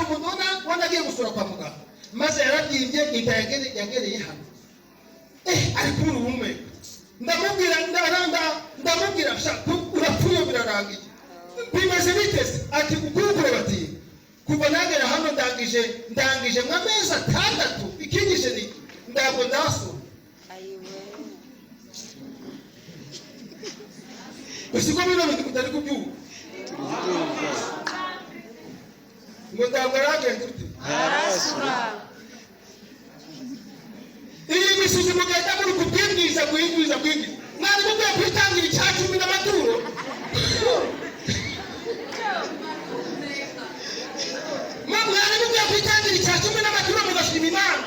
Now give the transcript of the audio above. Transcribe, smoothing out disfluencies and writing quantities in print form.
Hari umuntu wanagiye gusura kwa muganga, maze yarabyimbye, inda yagereye hano, ari kubura ubuhumeka. Ndamubwira, ndamubwira: "Sha, urapfuye, birarangiye." "Bimeze biteze?" Ati: "Ukuri bati kuva nagera hano ndangije nk'amezi 6, ikigishe ni ntabwo ndasura." Ayiwe. Usiko bino bintu mutari kubyumva? Ngo ntabwo aragenda ute? Arasura. Iyi misuzi mugenda muri kubwibwiza, guhingwiza, guhingwiza, mwari mukwiye kwitangira icya cumi n'amaturo. Mwari mukwiye kwitangira icya cumi n'amaturo, mugashima Imana.